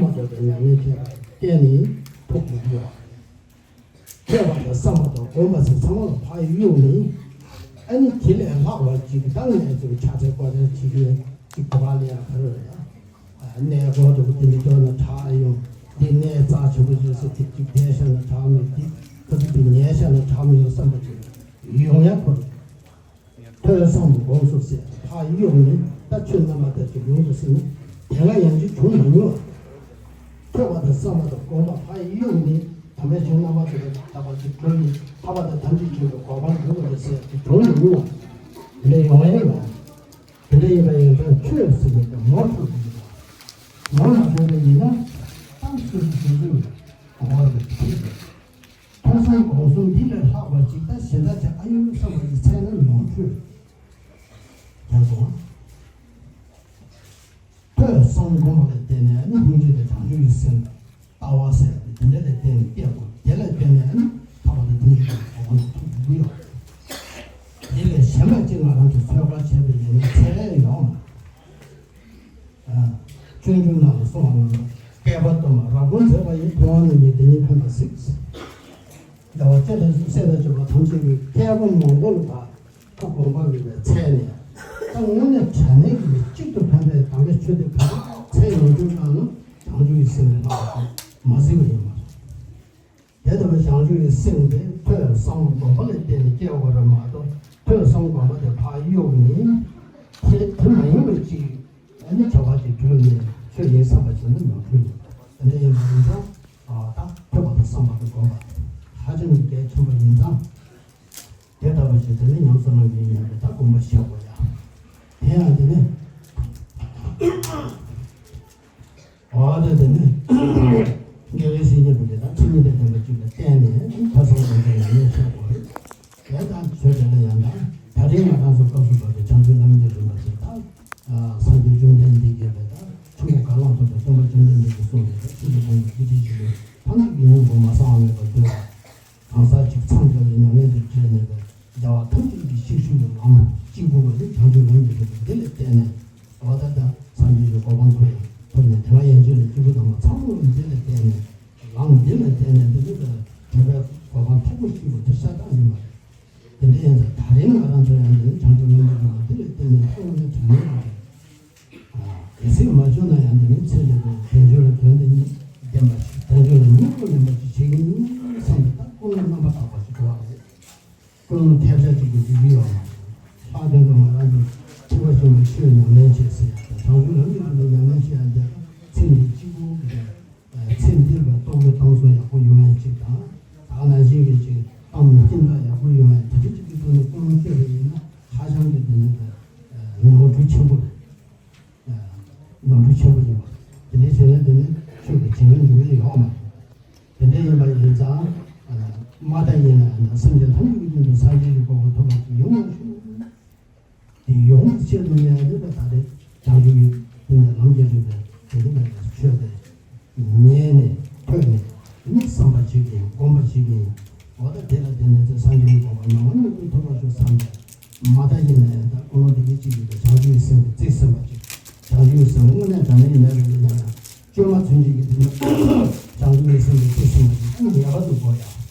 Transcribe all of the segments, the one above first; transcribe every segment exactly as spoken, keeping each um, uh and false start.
མ་ཐོབ་པའི་མྱ་ངན་འདས་པ་གཏན་ནས་ཐོབ་མི་འགྱུར་བ། ཐོས་པ་དང་བསམ་པ་དང་སྒོམ་པ་ཚོ་ཚང་མ་ལ་ཕར་གཡུགས་ནས། ཨ་ནི་དེ་ལས་ལྷག་པ་ཅིག་ད་ངས་ཚོ་ཕྱག་འཚལ་སྐོར་ར་བྱེད་ཀྱི་ཅིག་གོ་བ་ལེན་ཡ་ག་རེ་རེད། གནས་སྐོར་དུ་དེ་འདྲ་སྐྱོར་ན་དྲག་ཡོང་། འདི་གནས་རྩ་ཆེན་པོ་ཞིག་སེ་ཏིག་ཅིག་བསྡད་ཤ་ན་དྲག་མི་འདི་ཁ་ཐུག་གི་ཉལ་ཤ་ན་དྲག་མི་ཡོང་བསམ་པ་ཅིག་ཡོང་ཡ་ཁོ་རེད། ཐོས་བསམ་སྒོམ་གསུམ་ཟེར་ཕར་གཡུགས་ནས། ད་ཆོས་རྣམ་པ་ལྟར་གྱི་ལུང་དུ་ཟིན་ན་དེ་སྔ་ཡང་ཅིག་བྱུང་མ་མྱོང་བ། ཐོས་པ་དང་བསམ་པ་དང་སྒོམ་པ་ཕར་གཡུགས་ནས། དམ་པའི་ཆོས་རྣམ་པ་ལྟར་དག་པ་ཅིག་གྲུབ་ནས་ཐར་པ་དང་ཐམས་ཅད་མཁྱེན་པའི་གོ་འཕང་འགྲུབ་པ་རེད་ཟེར་ཅིག་བྱུང་མ་མྱོང་བ། དེ་འདྲ་ཡོང་ཡ་ཡིན་པ། དེ་འདྲ་ཡིན་པ་ཡིན་ཙང་ཆོས་ཟེར་བའི་ངོ་འཕྲོད་དགོས་ཀྱི་འདུག་ངོ་མ་འཕྲོད་པ་ཡིན་ན་ད་སོ་སོ་སོ་སོའི་གོ་བ་ལ་ཁེལ་ཏེ། ཐོས་བསམ་སྒོམ་གསུམ་འདི་ལས་ལྷག་པ་ཅིག་ད་གཞན་དག་ཅིག་ཨ་ཡོད་བསམ་པ་ཡི་ཚད་ན་ནོར་འཁྲུལ་རྒྱག་དགོས། ཐོས་བསམ་སྒོམ་པ་ལ་བརྟེན་ནས་ནི་སྙིང་རྗེ་དང་བྱང་ཆུབ་ཀྱི་སེམས་དང་ལྟ་བ་ཟེར་ཏེ་དེ་འདྲ་ལ་བརྟེན་ནས་སྐྱེ་དགོས། དེ་ལ་བརྟེན་ནས་ནི་ཐར་པ་དང་དོན་གཉིས་ཀྱི་གོ་འཕང་ཐོབ་ཐུབ་ཀྱི་ཡོད། དེ་ལས་གཞན་པ་ཅིག་ང་རང་ཚོ་ཚོད་དཔག་བྱས་པ་ཡིན་ན་ཚད་ཡོད་མ། སྤྱོད་འཇུག་ནང་ལ་གསུངས་པ་ནང་བསྐལ་པ་སྟོང་པ་རབ་དགོངས་མཛད་པ་ཡི། མཐོང་བ་ནི་ཉིད་དེ་ཉིད་ཕན་པ་གཟིགས། རྒྱལ་བ་སྲས་དང་སྲས་དང་བཅས་པ་ཐམས་ཅད་ཀྱིས་བསྐལ་པ་མང་པོ་ལ་ད་ཐུགས་དགོངས་པ་ཡོད་པའི་ཚད་ནས། ད་དངོས་གནས་དྲང་གནས་ཀྱི་གཅིག་ཏུ་ཕན་པའི་དམ་པའི་ཆོས་དེ་ག་ཚད་ཡོང་རྒྱུ་ལ་ནི་བྱང་ཆུབ་ཀྱི་སེམས་ལས་ལྷག་པ་མ་གཟིགས་པ་ཡིན་པ་རེད། དེ་ལྟ་བུའི་བྱང་ཆུབ་ཀྱི་སེམས་དེ་ཐོས་བསམ་སྒོམ་པ་ལ་བརྟེན་ནས་སྐྱེ་བ་རེད་མ་གཏོགས། ཐོས་བསམ་སྒོམ་པ་དེ་ཕར་གཡུགས་ནས་དེ་དེ་མ་ཡིན་པ་ཅིག་ཨ་ནི་བྱ་བ་ཅིག་བསྒྲུབས་ནས་ཆོས་ཡིན་བསམ་པ་ཅིག་ནི་ནོར་འཁྲུལ་ཡོད། དེ་འདྲ་ཡིན་པ་ཡིན་ཙང་། ཨ་ད་ཐོས་པ་དང་བསམ་པ་དང་སྒོམ་པ་ཧ་ཅང་གི་གལ་ཆེན་པོ་ཡིན་ཙང་། དེ་ལྟ་བུ་ཞིག་དེ་ནི་ཉམས་སུ་བླང་གི་ཡིན་པས་ད་སྒོམ་པ་བྱེད་དགོས་ཡ། དེ་ཡང་དེ་ནི། འོ་ད་དེ་ནི་དགེ་བའི་བཤེས་གཉེན་པོ་དེ་དང་མཚན་ཉིད་དང་ལྡན་པ་གཅིག་ལ་བརྟེན་ནས་ཐོས་བསམ་སྒོམ་པའི་ཉམས་ལེན་བྱེད་དགོས་རེད། དེ་དང་ཆོས་དེ་ལ་ཡང་དག་ད་རེས་ང་རང་ཚོ་སྐབས་སུ་བབས་པའི་བྱང་ཆུབ་ལམ་གྱི་རིམ་པ་ཞིག་དང་། སངས་རྒྱས་བཅོམ་ལྡན་འདས་ཀྱིས་དེ་ལྟར་ཆེན་པོ་གང་ལ་ཐོབ་པའི་སྟོན་པ་བཅོམ་ལྡན་འདས་ཀྱིས་གསུངས་པའི་ཆོས་ཀྱི་ཕུང་པོ་བཅུ་དྲུག་ཅིག་ལས་ཐ་མ་གི་སྙིང་པོ་མ་སངས་པ་མེད་པར་གདུལ་བ། གང་ཟག་གཅིག་འཚང་རྒྱ་བའི་ཉམས་ལེན་དུ་བྱས་ནས་ཀྱང་རྒྱལ་བ་ཐམས་ཅད་ཀྱི་གཤེགས་ཤུལ་གྱི་ལམ་གཅིག་པུ་བ་ནི་བྱང་ཆུབ་ལམ་གྱི་རིམ་པ་འདི་ལ་བརྟེན་ནས། འོ་ད་ལྟ་སངས་རྒྱས་ཀྱི་གོ་འཕང་ཐོབ་ཡང་ཐོབ་ནས་དལ་བ་ཡན་ཆད་ལས་སྐྱེས་བུ་དམ་པ་ཚང་མ་འདི་ལ་བརྟེན་ནས། ལམ་འདི་ལ་བརྟེན་ནས་འདི་ནི་ད་གྲུབ་པའི་གོ་འཕང་མཐོ་པོ་ཞིག་ཏུ་ཤ་སྟག་ཡིན་པ་རེད། དེ་འདྲ་ཡིན་ཙང་ད་རེས་ང་རང་ཚོ་ཡང་འདི་ནི་བྱང་ཆུབ་ལམ་གྱི་རིམ་པ་འདི་ལ་བརྟེན་ནས་ཐོབ་ནས་དྲང་ངེས་ཡིན་པ་རེད། གལ་སྲིད་མ་བྱུང་ན་ཡང་འདི་ནི་ཚེ་འདི་དང་དལ་འབྱོར་ལ་དོན་དུ་གཉེར་ལྡན་པ་ཞིག་དལ་འབྱོར་ལ་སྙིང་པོ་ལེན་པ་ཞིག་བྱེད་ཀྱི་ཡིན་བསམ་པའི་ད་ཀུན་སློང་རྣམ་པར་དག་པ་ཞིག་འདུག་བ་རེད། ཀུན་སློང་ཐེབས་ཆག་ཅིག་གི་འཇུག་གི་ཡོད་མ་རེད། ལྷག་དོན་དུ་ང་རང་གི་ཐེག་པ་ཆེན་པོའི་ཆོས་ཉམས་ལེན་བྱེད་ཟེར་ཡ་དང་བྱང་ཆུབ་ལམ་གྱི་རིམ་པའི་ཉམས་ལེན་བྱེད་ཡ་འདི་ཚེ་འདི་གཅིག་པུ་གི་ཚེ་འདིར་བའི་རྟོག་གེ་གཏོང་ཚུལ་ཡག་པོ་ཡོང་ཡ་གཅིག་དང་། ད་ནང་བཞིན་གྱི་ཅིག་གཏམ་གྱི་སྐྱིན་ཐག་ཡག་པོ་ཡོང་ཡ་དེ་འདྲ་ཅིག་གི་ཐོག་ནས་ཀུན་སློང་བསྐྱེད་པ་ཡིན་ན་ཧ་ཅང་གི་དེ་ནི་ནོར་འཁྲུལ་ཆེན་པོ་རེད། ནོར་འཁྲུལ་ཆེན་པོ་ཡིན་པ། དེ་འདྲའི་བྱས་ན་དེ་ནི་ཆོས་ཀྱི་བྱེད་ལས་འགྲོ་གི་ཡོད་མ་རེད། དེ་འདྲ་ཡིན་པ་ཡིན་ཙང་། མ་མཐའ་ཡིན་ན་ཡང་ན་སེམས་ཅན་ཐམས་ཅད་ཀྱི་དོན་དུ་སངས་རྒྱས་ཀྱི་གོ་འཕང་ཐོབ་པ་ཞིག་ཡོང་བར་ཤོག། ཆེར་མི་ཉན་ཡ་དེ་ད་ལྟ་བྱང་ཆུབ་ཀྱི་དེ་ནས་ལམ་གྱི་རིམ་པའི་དེ་ནི་ཆོས་དེ་ཉན་ནས་ཐོས་ནས་དེ་ནི་བསམ་པ་བྱེད་ཀྱིན་སྒོམ་པ་བྱེད་ཀྱིན་འོ་ད་དེ་ལ་བརྟེན་ནས་ཚེ་སངས་རྒྱས་ཀྱི་གོ་འཕང་ནམ་མཁའ་ལ་ཐོབ་པར་ཤོག་བསམ་པས་མ་མཐའ་ཡིན་ན་ཡང་ད་ཀུན་སློང་དེ་གི་གཅིག་གིས་ད་བྱང་ཆུབ་ཀྱི་སེམས་ཀྱི་རྩིས་ཟིན་པ་ཅིག་བྱང་ཆུབ་ཀྱི་སེམས་དངོས་གནས་དྲང་གནས་ཡིན་ན་རེད་ན་ཡང་བཅོས་མ་ཚུན་ཆད་ཀྱི་དེ་ནི་བྱང་ཆུབ་ཀྱི་སེམས་ཀྱི་རྩིས་ཟིན་པ་ཅིག་ཀུན་ངེས་པར་དུ་དགོས་ཡ།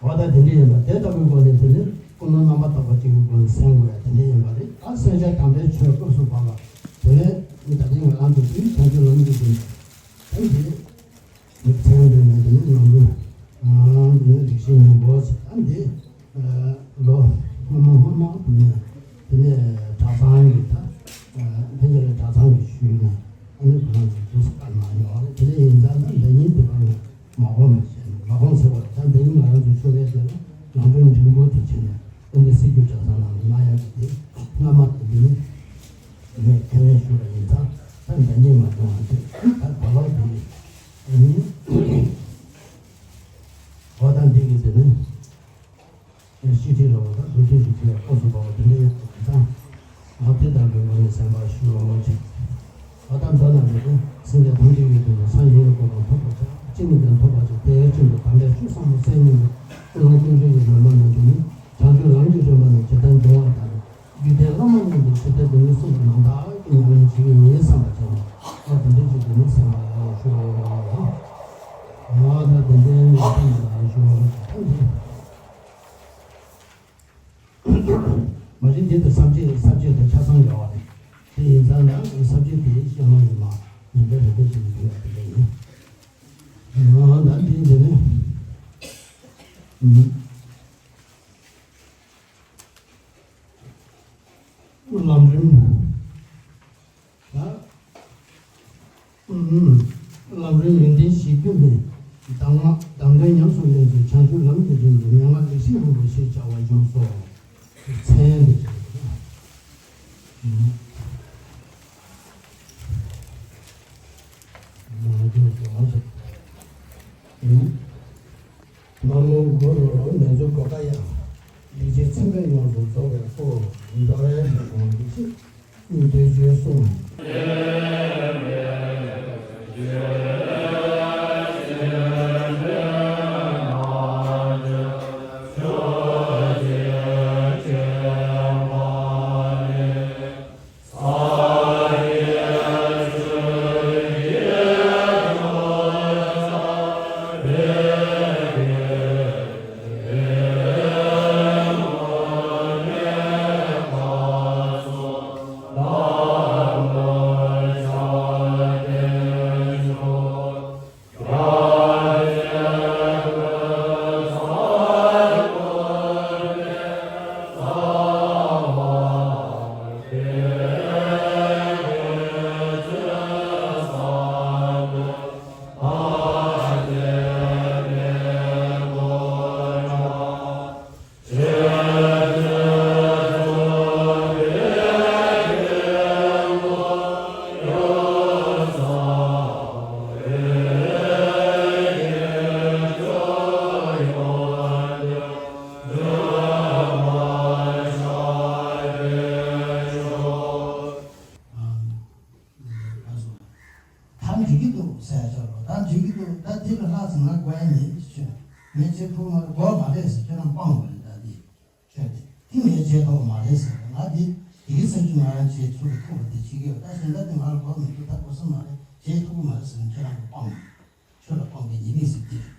འོ་ད་དེ་འདྲ་ཡིན་པ་དེ་ལྟ་བུའི་སྒོ་ནས་དེ་ནི་ཀུན་སློང་རྣམ་པར་དག་པ་གཅིག་གི་སྒོ་ནས་སེམས་དགོས་ཡ་དེ་འདྲ་ཡིན་པ་རེད། ད་སེམས་ཅན་དམ་པའི་ཆོས་སྐབས་སུ་བབ་པ་དེ་ནས་ད་ལྟའི་ང་རང་ཚོ་དུས་བྱང་ཆུབ་ལམ་གྱི་དེ་ནི་དེ་འདི་མི་ཚན་དེ་ནས་དེ་ནི་ནང་དུ་ང་དེ་ནི་རིགས་ཤེས་སྙིང་པོ་ཟེར་ད་འདི་ལོ་སྔོན་མ་སྔོན་མ་དེ་ནས་དེ་ནས་གྲྭ་ཚང་གི་ད་ཕན་ཆད་ལ་གྲྭ་ཚང་གི་ཤུལ་ནས་ཨ་ནི་ཁོ་རང་ཚོ་དུས་སུ་བཀར་མ་ཡོང་བ་རེད། དེ་འདྲ་ཡིན་ཙང་ད་འདི་ཉིན་དེ་བར་ནས། མ་འོངས་མི་ཤེས་ན་མ་འོངས་ཟེར་བ་ད་འདི་ནི་ང་རང་ཚོ་ཆོས་ལས་དེ་ལ་ནང་དོན་འབྲིང་པོ་དེ་བྱས་ནས་ཨ་ནི་སྲིད་རྒྱུད་གྲྭ་ཚང་ནང་ལ་གནང་ཡག་གི་དེ་སྔ་མ་དེ་འདི་ནི་ངས་ཁས་ལེན་ཞུ་བ་ཡིན་ཙང་ད་འདི་ཉིད་མ་འདོན་པ་དེ་ད་བ་ལོག་དེ་ཨ་ནི་འོ་ད་འདི་གི་དེ་ནི། ཤེས་བྱའི་རང་དབང་དང་ལུགས་མཐུན་གྱི་ཐོག་ལ་སྐོར་སུ་བབ་པ་དེ་འདྲ་ཡང་དེ་དང་། ང་དེ་ལྟར་གྱི་ངོ་ནས་སེམས་པ་ཞུ་རོགས་གྱིས། འོ་ད་མདོར་ན་འདི་ནི་སེམས་ཅན་ཐམས་ཅད་ཀྱི་དོན་དུ་སངས་རྒྱས་ཀྱི་གོ་འཕང་ཐོབ་པར་བྱ། ཅི་ནས་ཀྱང་ཐོབ་པར་བྱ། དེའི་ཕྱིར་དུ་དམ་པའི་ཆོས་ཟབ་མོ་གསན་སྙིང་པོ་ཀུན་སློང་ཀུན་འབྱུང་གི་ལམ་པ་རྣམས་ཀྱིས་ནི་བྱང་ཆུབ་ལམ་གྱི་རིམ་པ་ནི་ཇི་ལྟར་འབྱུང་བ་དང་རྒྱུད་སྡེ་བླ་མ་རྣམས་ཀྱིས་ཇི་ལྟར་འདི་ཉིད་གསུངས་པ་ནང་ལྟར་གྱི་ཉམས་ལེན་བྱེད་ཀྱི་ཡིན་བསམ་པ་བྱས་ནས་འོ་དེ་འདྲ་ཅིག་འདི་ནི་སེམས་པ་ལ་ཞུ་རོགས་གྱིས། འོ་ད་དེ་འདྲའི་ཉམས་ལེན་ལ་ཞུ་རོགས་གྱིས། མ་གཞི་འདི་དང་ས་བཅད་ས་བཅད་དང་ཆ་ཚང་ཡོད་པ་རེད། དེ་ཡིན་ཙང་ན་ས་བཅད་དེ་བཤད་ལོང་ཡིན་མ་ཡིན་པའི་རེ་འདུན་ཞིག་ཡོད་པ་དེ་ཡིན། ད་འདི་འདི་ནི་ལམ་རིམ། ལམ་རིམ་ཡོན་ཏན་གཞི་རྒྱུ་མེད། གདམས་ངག་གདམས་དོན་ཉམས་སུ་ལེན་ཚུལ་བྱང་ཆུབ་ལམ་གྱི་དོན་དུ་མན་ངག་ལེགས་བཤད་རིན་པོ་ཆེ་བྱ་བ་བཞུགས་སོ། མཚན་དེ་ན་མོ་གུ་རུ་ནེ་ཙོ་གོ་ད་ཡ། ལེགས་བྱས་མཚན་དཔེ་ཡོངས་སུ་རྫོགས་པའི་སྐུ། འགྲོ་བའི་ལས་དང་ལེགས་བཤད་ཀུན་བཏུས་ཆོས་གསུངས། ད་འགྲིག་གི་འདུག་ཟེར་ཆོག་ལོ། ད་འགྲིག་གི་འདུག་ད་འདི་ལ་ལྷག་ཙམ་ང་དགོས་ཡ་མེད་ཟེར་ཆོག་ངས་ཚེ་ཕུགས་ང་དགོས་མ་རེད་ཟེར་ཁྱོད་རང་སྤང་དགོས་རེད། ད་འདི་ཆོས་དེ་འདི་ངས་བྱེད་ཐུབ་མ་རེད་ཟེར་ང་འདི་དེ་གི་སེམས་ཤུགས་ང་རང་བྱེད་ཐུབ་ཐུབ་པ་དེ་བྱེད་ཀྱི་ཡོད། ད་གཞན་དག་དེ་ང་ལ་དགོས་མི་འདུག་ད་དགོས་ས་མ་རེད། བྱེད་ཐུབ་ཀྱི་མ་རེད་ཟེར་ན་ཁྱོད་རང་གི་སྤང་ཆོས་ལ་སྤང་པའི་ཉེས་དམིགས་ཟེར་འདི་རེད།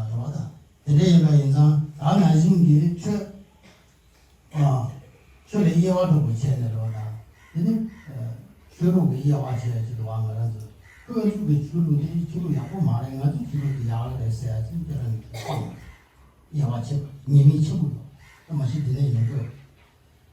རེད་བ་དང་། དེ་འདྲ་ཡིན་པ་ཡིན་ཙང་ད་ནང་བཞིན་གྱི་ཆོས། ཨ། ཆོས་ལ་དབྱེ་བ་འདྲ་པོ་བྱས་ནས་རེད་བ་དང་། དེ་ནི། ཆོས་ལུགས་ཀྱི་དབྱེ་བ་བྱས་ཡ་ཅིག་འདུག་བ། ང་རང་ཚོ་ཁོའི་ཚོ་གི་ཆོས་ལུགས་དེ་ཆོས་ལུགས་ཡག་པོ་མ་རེད། ང་ཚོའི་ཆོས་ལུགས་དེ་ཡག་རེད་ཟེར་ཡ་ཅིག་དེ་རང་གི་དབྱེ་བ་ཕྱེ་བ་ཉེས་དམིགས་ཆེན་པོ་འདུག་ད་མ་གཞི་དེ་ནས་ཡོང་དགོས།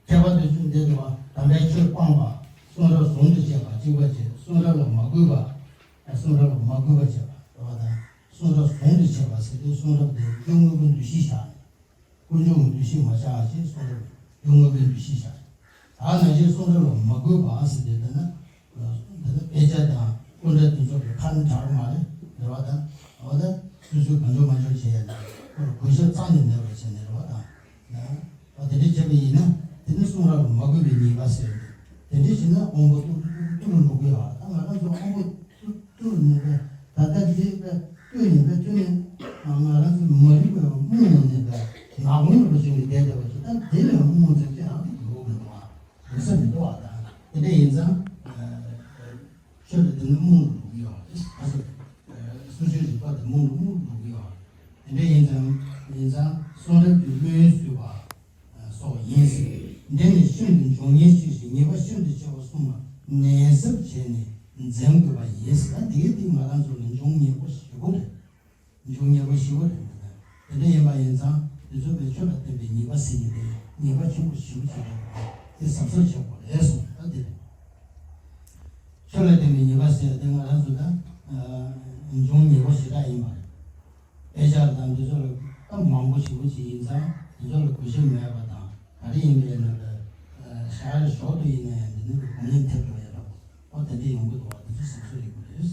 ཐེག་པ་དེ་ཚོ་འདི་འདུག་བ། དམ་པའི་ཆོས་སྤངས་པ། གསུང་རབ་ཟུང་དུ་འབྲེལ་བ་གཅིག་པ་བྱས། གསུང་རབ་ལ་མ་གུས་པ། གསུང་རབ་ལ་མ་གུས་པ་བྱས་པ་རེད་བ་དང་། གསུང་རབ་ཟུང་དུ་འབྲེལ་བ་ཟེར་དུས་གསུང་རབ་དེ་རྒྱུ་དངོས་པོའི་འདུ་ཤེས་བཞག་ནས། ཀུན་འབྱུང་གི་འདུ་ཤེས་མ་བཞག་ཅེས་གསུང་རབ་རྒྱུ་དངོས་པོའི་འདུ་ཤེས་བཞག་ད་ནང་བཞིན་གསུང་རབ་ལ་མ་གུས་པ་ཟེར་དུས་འདི་ན། འདི་ན་དཔེ་ཆ་དང་སྐུ་འདྲ་དེ་ཚོ་གི་ཁ་ནི་དྲག་མ་རེད། རེད་བ་དང་། འོ་ད་སོ་སོའི་གང་བྱུང་མ་བྱུང་བྱས་ཡ་ན་ཁོ་ལ་གུས་ཞབས་རྩ་ནས་མེད་པར་བྱས་ནས་རེད་བ་དང་། འོ་དེ་འདྲ་བྱས་པ་ཡིན་ན་དེ་ནི་ གསུང་རབ་ལ་མ་གུས་པའི་ཉེས་པ་ཟེར་ཏེ། དེ་འདྲ་བྱས་ན་དབང་པོ་ཏུ་ཏུ་ཏུ་ཏུ་རུ་འགྲོ་གི་ཡོད་རེད། ད་ང་རང་ཚོ་དབང་པོ་ཏུ་ཏུ་རུ་ནས་པས་ད་ལྟ་འདི་པས་ལྟོས་ནས་པས་ཐོན་ནས་ང་རང་ཚོ་མ་རིག་པའི་རྨོངས་ནས་པས་ནག་ལོང་རུ་བྱུང་ནས་བསྡད་བསྡད་པ་ཞིག་ད་དེ་ལས་རྨོངས་ཚད་ཅི་ཡང་འགྲོ་གི་མི་འདུག་ཨ། འགྲོ་ས་མི་འདུག་ཨ། ད་དེ་འདྲ་ཡིན་ཙང་། ཆོས་ལ་དེ་ནི་རྨོངས་རུ་འགྲོ་གི་ཡོད་རེད། ད་སོ་སོའི་རིག་པ་དེ་རྨོངས་རུ་རྨོངས་རུ་འགྲོ་གི་ཡོད་རེད། དེ་འདྲ་ཡིན་ཙང་ཡིན་ཙང་གསུང་རབ་ཀྱི་བློན་བཟོས་པ་སོགས་ཡིན་ཟེར། འདི་ནི་ཤིན་ཏུ་འབྱུང་ཉེན་ཆེ་ཞིང་ཉེས་པ་ཤིན་ཏུ་ཆེ་བ་གསུངས་པ་ནན་གཟབ་བྱས་ནས་འཛེམ་དགོས་པ་ཡིན་ཟེར། ད་འདི་གའི་དེ་ང་རང་ཚོ་ལ་འབྱུང་ཉེན་པོ་ཞེ་པོ་རེད། འབྱུང་ཉེན་པོ་ཞེ་པོ་རེད། དེ་འདྲ་ཡིན་པ་ཡིན་ཙང་འདི་ཚོ་བའི་ཆོས་ལ་བརྟེན་པའི་ཉེས་པ་ཟེར་ཡིན་ཏེ་ཉེས་པ་ཆེན་པོ་ཞེ་པོ་ཅིག་རེད། དེ་གཟབ་གཟབ་བྱེད་དགོས་རེད་གསུངས། ད་དེ་རེད། ཆོས་ལ་བརྟེན་པའི་ཉེས་པ་ཟེར་དེ་ང་རང་ཚོ་ད་འབྱུང་ཉེན་པོ་ཞེ་དྲག་ཡིན་པ་རེད། དཔེ་ཆ་དང་འདི་ཚོ་ལ་སྟབས་མང་པོ་ཞེ་པོ་ཅིག་ཡིན་ཙང་འདི་ཚོ་ལ་གུས་ཞབས་མེད་པ་དང་ག་རེ་ཡིན་པའི་ནང་ལ་ཞག་རེ་ཞོགས་དུ་ཡིན་ན་ཡང་འདི་ནི་གོང་ལེན་ཐེབས་འགྲོ་ཡ་རེད། ཨོ་དེ་འདྲ་ཡོང་གི་འདུག་བ། དེ་ཚོ་གཟབ་གཟབ་ཡོད་དགོས་རེད།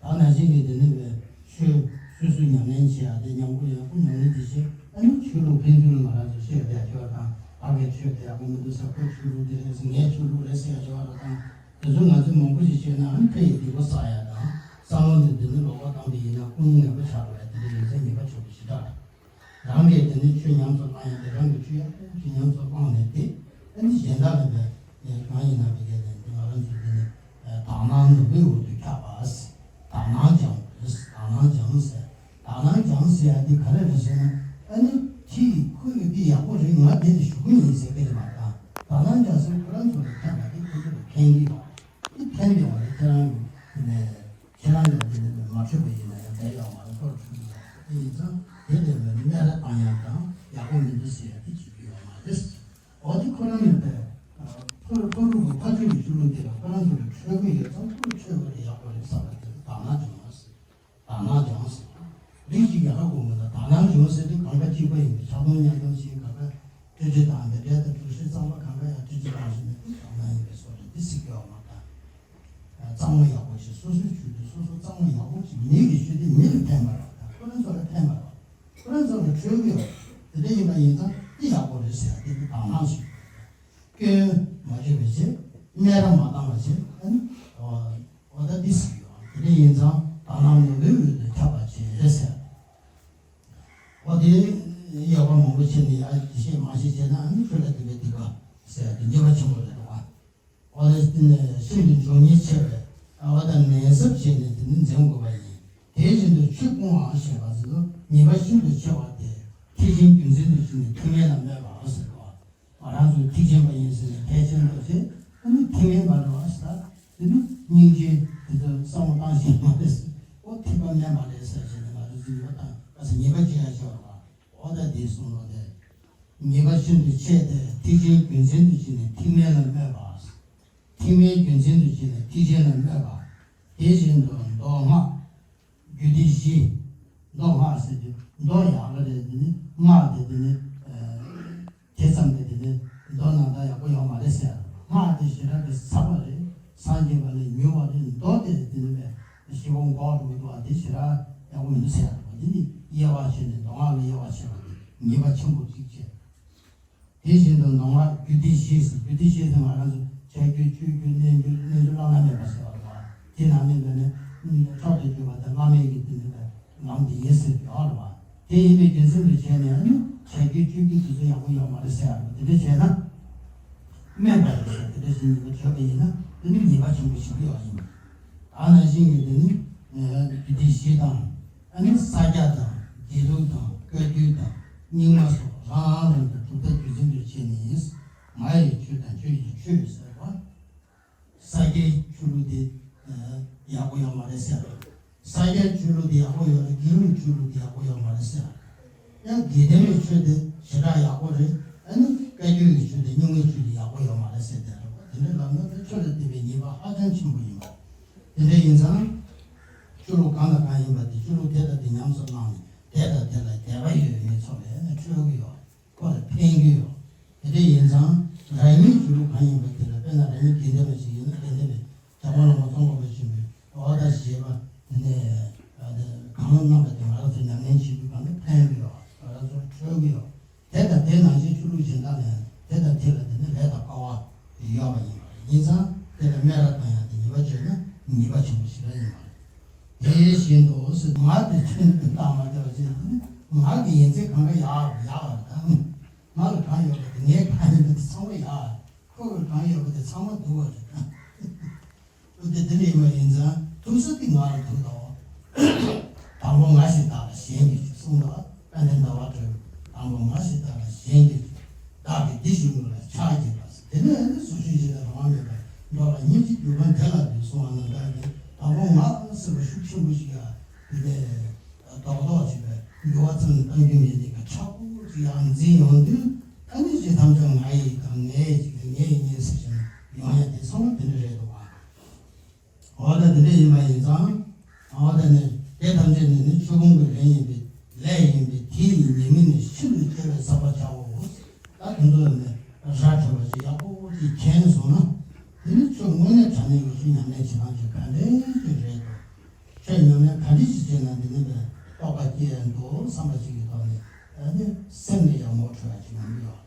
ད་ནང་བཞིན་གྱི་དེ་ནི་བའི་ཆོས་སོ་སོས་ཉམས་ལེན་བྱེད་ཡ་དེ་ཉམས་པོ་ཡག་པོ་ཉམས་ལེན་བྱེད་ཤེས། ཨ་ནི་ཆོས་ལུགས་ཕན་ཚུན་ལ་ང་རང་ཚོ་བཤད་བསྡད་ཡ་ཆོས་དང་ཕ་གའི་ཆོས་དེ་ཡག་པོ་མི་འདུག་ཟེར། ཁོའི་ཆོས་ལུགས་དེ་རེད་ཟེར། ངའི་ཆོས་ལུགས་རེད་ཟེར་ཡ་ཆོས་ར་དང་། དེ་ཚོ་ང་ཚོས་མང་པོ་ཞིག་བཤད་ན་ཨ་ནི་ཕ་ཡི་སྡིག་པ་བསགས་ཡ་དང་བསམ་བློ་ནི་དེ་ནི་ལོག་པ་བཏང་བ་ཡིན་ན་ཀུན་སློང་ངན་པ་ཆགས་འགྲོ་ཡ་དེ་འདྲ་ཡིན་ཙང་ཉེས་པ་ཆེན་པོ་ཞེ་དྲག་རེད། རང་གིས་དེ་ནི་ཆོས་ཉམས་སུ་བླངས་ཡ་དེ་རང་གི་ཆོས་ཡག་པོ་ཞིག་ཉམས་སུ་བླངས་ནས་དེ་ཨ་ནི་གཞན་དག་ལ་བས་གང་ཡིན་ན་བས་གལ་ཏེ་ང་རང་ཚོ་དེ་ནི་དག་སྣང་ནོར་བུའི་འོག་ཏུ་འཁྱགས་པ། དག་སྣང་སྦྱང་དགོས། དག་སྣང་སྦྱང་ཟེར། དག་སྣང་སྦྱང་ཟེར་ཡ་དེ་ག་རེ་རེད་ཟེར་ན། ཨ་ནི་ཁྱི་ཡིས་ཁོ་ཡོད་དེ་ཡག་པོ་རེད། ང་དེ་ནི་ཞུ་གི་ཡིན་ཟེར་གི་རེད་མ་གཏོགས། དག་སྣང་སྦྱང་ཟེར་ཁོ་རང་ཚོ་ལ་འཁྱགས་པ་དེ་ཁོ་ཚོ་ལ་ཕན་གི་ཡོད། དེ་ཕན་པའི་འོག་ལ་ཁྱེད་རང་གི་དེ་ནས། ཁྱེད་རང་ལ་དེ་ནི་མ་འཕྲོད་པ་ཡིན་ན་ཡང་བསྡད་ཡོད་མ་རེད། ཁོར་འཕྲོད་ཀྱི་ཡོད་མ་རེད། དེ་ཡིན་ཙང་དེ་ལས་མི་སྨད་ར་བཏང་ཡག་དང་ཡག་པོ་མི་འདུག་ཟེར་ཡག་དེ་བྱེད་རྒྱུ་ཡོད་མ་རེད། འོ་དེ་ཁོ་རང་ཡང་དེ་ཁོ་ཁོ་རང་གི་ཕ་ཆོས་ཀྱི་ཆོས་ལུགས་དེ་ལ་ཁོ་རང་ཚོ་ལ་འཕྲོད་ཀྱི་ཡོད་ཙང་ཁོ་འཕྲོད་པ་རེད། ཡག་པོ་རེད་བསམ་པ་དེ་ལ་དག་སྣང་སྦྱང་ཟེར། དག་སྣང་སྦྱང་ཟེར། རིགས་ཀྱི་ཡ་རབས་གོང་མ་ལ་དག་སྣང་སྦྱང་ཟེར་དུས་གང་ག་གཅིག་པ་ཡིན་པའི་ཕྱག་སྟོང་སྙིང་སྟོང་ཞིག་ག་ག་སྤྲོས་བྲལ་དང་དེ་འབྲེལ་དང་གྲོགས་ཤེས་གཙང་མ་གང་ག་ཡང་སྤྲོས་བྲལ་དང་ཞིག་ནས་དག་སྣང་ཡིན་པའི་བཟོ་འདྲ་འདི་སྲིད་སྐྱོ་བ་མ་གཏོགས། གཙང་མ་ཡག་པོ་ཞིག་སོ་སོའི་ཆོས་དེ་སོ་སོ་གཙང་མ་ཡག་པོ་ཞིག་མི་གི་ཆོས་དེ་མི་ལ་ཕན་པ་རེད། ཁོ་རང་ཚོ་ལ་ཕན་པ་རེད། ཁོ་རང་ཚོ་ལ་འཕྲོད་ཀྱི་ཡོད། དེ་འདྲ་ཡིན་པ་ཡིན་ཙང་འདི་ཡག་པོ་རེད་ཟེར་ཡ་དེ་ནི་དག་སྣང་ཞིག་སྐྱོན་མ་བརྗོད་པའི་ཕྱིར། སྨད་ར་མ་བཏང་བའི་ཕྱིར། ཨ་ནི་འོ་ད་འདི་ཟེར་གྱི་ཡོད། དེ་འདྲ་ཡིན་ཙང་དག་སྣང་ནོར་བུའི་འོག་ཏུ་འཁྱགས་པ་བྱེད་ཟེར། འོ་དེ་ཡོད་པ་མང་པོ་བྱས་ནས་ཡ་བཤད་མ་བཤད་བྱས་ན་ཨ་ནི་ཆོས་ལ་དད་པའི་སྡིག་པ་ཟེར་ཡ་དེ་ཉེས་པ་ཆེན་པོ་རེད་འདུག་ག་འོ་ན་ཤིན་ཏུ་འབྱུང་ཉེན་ཆེ་བས། འོ་ད་ནན་གཟབ་བྱས་ནས་དེ་ནི་འཛེམ་དགོས་པ་ཡིན། དེ་བཞིན་དུ་ཆོས་སྤོང་བ་ཞེས་པ་ཟེར་དུས་ཉེས་པ་ཤིན་ཏུ་ཆེ་བ་སྟེ། ཐེག་ཆེན་རྒྱུ་མཚན་དུ་བྱས་ནས་ཐེག་དམན་ལ་སྨོད་པའོ་ཟེར་བ། ང་རང་ཚོ་ཐེག་ཆེན་པ་ཡིན་ཟེར་ནས་ཐེག་ཆེན་ལབ་ཚེ་ཨ་ནི་ཐེག་དམན་པ་རེད་བ་ཟེར། དེ་ནི་སྙིང་རྗེ་དེ་ཚོ་བསམ་བློ་བཏང་ཤེས་མ་རེད་ཟེར། ཨོ་ཐེག་པ་དམན་པ་རེད་ཟེར་བྱས་ནས་ང་ཚོ་ཚོས་ཉེས་པ་བཏང་ག་ཟེར། ཉེས་པ་ཅི་ཡང་ཤོར་བ། ཨོ་ད་དེའི་གསུང་ལོ་དེ། ཉེས་པ་ཤིན་ཏུ་ཆེ་སྟེ་ཐེག་ཆེན་རྒྱུ་མཚན་དུ་བྱས་ནས་ཐེག་དམན་ལ་སྨོད་པ། ཐེག་དམན་རྒྱུ་མཚན་དུ་བྱས་ནས་ཐེག་ཆེན་ལ་སྨོད་པ། དེ་བཞིན་དུ་མདོ་སྔགས་རྒྱུད་སྡེ་བཞི། མདོ་སྔགས་ཟེར་དུས་མདོ་ཡག་ག་རེད། དེ་ནི་སྔགས་དེ་དེ་ནི་དེ་ཙམ་གྱིས་དེ་ནི་མདོ་ནང་ལྟར་ཡག་པོ་ཡོད་མ་རེད་ཟེར། སྔགས་དེ་ཞེ་དྲག་གི་ཟབ་པ་རེད། སངས་རྒྱས་པ་ལས་མྱུར་བ་རེད། མདོ་དེ་དེ་ནི་བས་ཞེ་པོ་འགོག་འགྲོ་གི་འདུག་བ། དེ་ཞེ་དྲག་ཡག་པོ་མི་འདུག་ཟེར་ཡག་འདུག་བ། དེ་ནི་དབྱེ་བ་ཕྱེ་ནས་མདོ་སྔགས་ལ་དབྱེ་བ་ཕྱེ་བ་དེ་ཉེས་པ་ཆེན་པོ་གཅིག་བྱས། དེ་བཞིན་དུ་མདོ་སྔགས་རྒྱུད་སྡེ་བཞི་ཟེར། རྒྱུད་སྡེ་བཞི་ཟེར་ང་རང་ཚོ་ཕྱག་རྒྱུད་སྤྱོད་རྒྱུད་བསྙེན་རྒྱུད་རྣལ་འབྱོར་བླ་ན་མེད་པ་ཟེར་བ་རེད་བ། དེ་ནང་ནས་འདི་ནི་མཆོག་ཏུ་གྱུར་པ་དང་བླ་མེད་ཀྱི་དེ་ནི་ལམ་འདི་ཡིན་ཟེར་ཡོད་རེད་བ། དེ་ཡིན་པའི་རྒྱུ་མཚན་དུ་བྱས་ནས་ནི་ཕྱག་རྒྱུད་སྤྱོད་རྒྱུད་དེ་ཚོ་ཡག་པོ་ཡོད་མ་རེད་ཟེར་ཡག་འདུག་དེ་འདྲ་བྱས་ན་དམན་པ་རེད་ཟེར། དེ་འདྲ་བྱས་ནས་བརྗོད་པ་ཡིན་ན་དེ་ནི་ཉེས་པ་ཆེན་པོ་ཞིག་ཡོད་ཡིན། ད་ནང་བཞིན་གྱི་དེ་ནི་རྒྱུད་སྡེ་བཞི་དང་། ཨ་ནི་ས་སྐྱ་དང་དགེ་ལུགས་དང་བཀའ་བརྒྱུད་དང་རྙིང་མ་སོགས་རང་རང་གི་གྲུབ་མཐའ་རྒྱུ་མཚན་དུ་བྱས་ནས། ང་ཡི་ཆོས་དང་ཁྱོད་ཀྱི་ཆོས་ཟེར་བ། ས་སྐྱའི་ཆོས་ལུགས་དེ་ཡག་པོ་ཡོད་མ་རེད་ཟེར། ས་སྐྱའི་ཆོས་ལུགས་དེ་ཡག་པོ་ཡོད་རེད། དགེ་ལུགས་ཆོས་ལུགས་དེ་ཡག་པོ་ཡོད་མ་རེད་ཟེར། ཡང་དགེ་ལྡན་པའི་ཆོས་དེ་ཞེ་དྲག་ཡག་པོ་རེད། ཨ་ནི་བཀའ་བརྒྱུད་ཀྱི་ཆོས་དེ་རྙིང་མའི་ཆོས་དེ་ཡག་པོ་ཡོད་མ་རེད་ཟེར་དེ་རེད་བ། དེ་འདྲ་ལབ་ན་དེ་ཆོས་ལ་དད་པའི་ཉེས་པ་ཧ་ཅང་ཆེན་པོ་ཡིན་པ། དེ་འདྲ་ཡིན་ཙང་། ཆོས་ལུགས་གང་དང་གང་ཡིན་པ་དེ་ཆོས་ལུགས་དེ་དང་དེ་ཉམས་སུ་བླངས་ནས་དེ་དང་དེ་ལ་དད་པ་ཡོད་མི་ཚོ་ལ་ནི་འཕྲོད་ཀྱི་ཡོད། ཁོ་ལ་ཕན་གྱི་ཡོད། དེ་འདྲ་ཡིན་ཙང་རང་ཉིད་ཆོས་ལུགས་གང་ཡིན་པ་དེ་ལ་དཔེར་ན་རང་ཉིད་དགེ་ལྡན་པ་ཞིག་ཡིན་ན་དགེ་ལྡན་པའི་ཇོ་བོ་བླ་མ་ཙོང་ཁ་པ་ཆེན་པོའི་ཨོ་ད་ཞེས་པ་དེ་ནས་གང་གནང་བ་དེ་ང་རང་ཚོ་ཉམས་ལེན་བྱེད་དུས་གང་ལ་ཕན་གྱི་ཡོད། ང་རང་ཚོར་འཕྲོད་ཀྱི་ཡོད། དེ་དང་དེ་ནང་བཞིན་ཆོས་ལུགས་གཞན་དག་ལ་ཡང་དེ་དང་དེ་ལ་དེ་ནི་ལས་དང་ ཡོད་པ་ཡིན་པ་རེད། ཡིན་ཙང་དེ་ལ་སྨད་ར་བཏང་ཡག་དེ་ཉེས་པ་བྱས་ན་ཉེས་པ་ཆེན་པོ་ཞིག་རང་ཡིན་པ་རེད། དེ་བཞིན་དུ་ཟེར། ངག་དེ་ཆོས་ཉིད་དུ་བརྟགས་མ་དགོས་པ་བྱས་ནས། ངག་གི་ཡིན་ཚད་གང་ག་ཡག་ཡག་པ་རེད་ད། ང་ལ་གང་ཡོད་པ་དེ། ངའི་གང་ཡོད་པ་དེ་ཚང་མ་ཡག་ཁོ་གི་གང་ཡོད་པ་དེ་ཚང་མ་སྡུག་པ་རེད་ད། འོ་དེ་དེ་འདྲ་ཡིན་པ་ཡིན་ཙང་ཐུག་ས་དེ་ང་ལ་ཐུག་དང་། དང་པོ་ང་ཞེས་བཏགས་ལ་གཞན་གྱིས་གསུངས་པ། དཔལ་ལྡན་ཟླ་བ་གྲགས་པས། དང་པོ་ང་ཞེས་བཏགས་ལ་གཞན་གྱིས། བདག་གིས་འདི་ཞིག་ངུ་ལ་ཕྱག་བགྱིས་པ་ཟེར། དེ་ནས་ཨ་ནི་གཟུགས་ཞིག་ཅིག་ལ་རང་དབང་མེད་པར་འགྲོ་ལ། སྙིང་རྗེ་གྱུར་པ་འདི་ལ་འདུད་གསུངས་པ་ནང་ལྟར་གྱི། དང་པོ་ང་ཟེར་བ་ཤུགས་ཆེན་པོ་ཞིག་ཡ་དེ་ནས་རྡོག་རྡོག་ཅིག་པའི་འགྱུར་བ་ཙམ་གཏང་རྒྱུ་མེད་ནས་ཀྱི་མཁྲེགས་པོ་ཅིག་ཡར་འཛིན་ཡོང་དུས། ཨ་ནི་ཅི་ཐམས་ཅད་ང་ཡི་དང་། ངའི་ཅིག་ངའི་ཉིད་ཟེར་བཞིན་ཡོང་ཡ་དེ་ཚང་མ་དེ་འདྲ་རེད་འདུག་ག། འོ་ད་དེ་འདྲ་ཡིན་པ་ཡིན་ཙང་། འོ་ད་ནི་དེ་ཐམས་ཅད་ནི་ནི་ཆོས་ཕུང་གི་ལས་ཡིན་པས། ལས་ཡིན་པས་དེ་ཡི་ཉེས་དམིགས་ནི་ཤིན་ཏུ་དཔྱད་པས་བསམ་པར་བྱའོ། ད་དེ་ཚོ་ནི་ར་འཕྲོད་པ་ཞིག་ཡག་པོ་ཅིག་མཁྱེན་སོང་ན། དེ་ནི་ཆོས་དངོས་གནས་དྲང་གནས་ཀྱི་ཆོས་ཉམས་ལེན་བྱེད་སྟངས་ཅིག་ག་འདྲ་ཅིག་རེད་འདུག་ཆོས་ཉམས་ལེན་ག་འདྲ་ཞིག་བྱས་ན་འདི་ནི་བས་རྟོགས་པ་སྐྱེ་ཡ་འདུག་བསམ་པ་ཞིག་གི་ཐོག་ནས། ཨ་ནི་སེམས་ནི་ཡང་ངོ་འཕྲོད་ཡ་ཅིག་ཡོང་གི་ཡོད།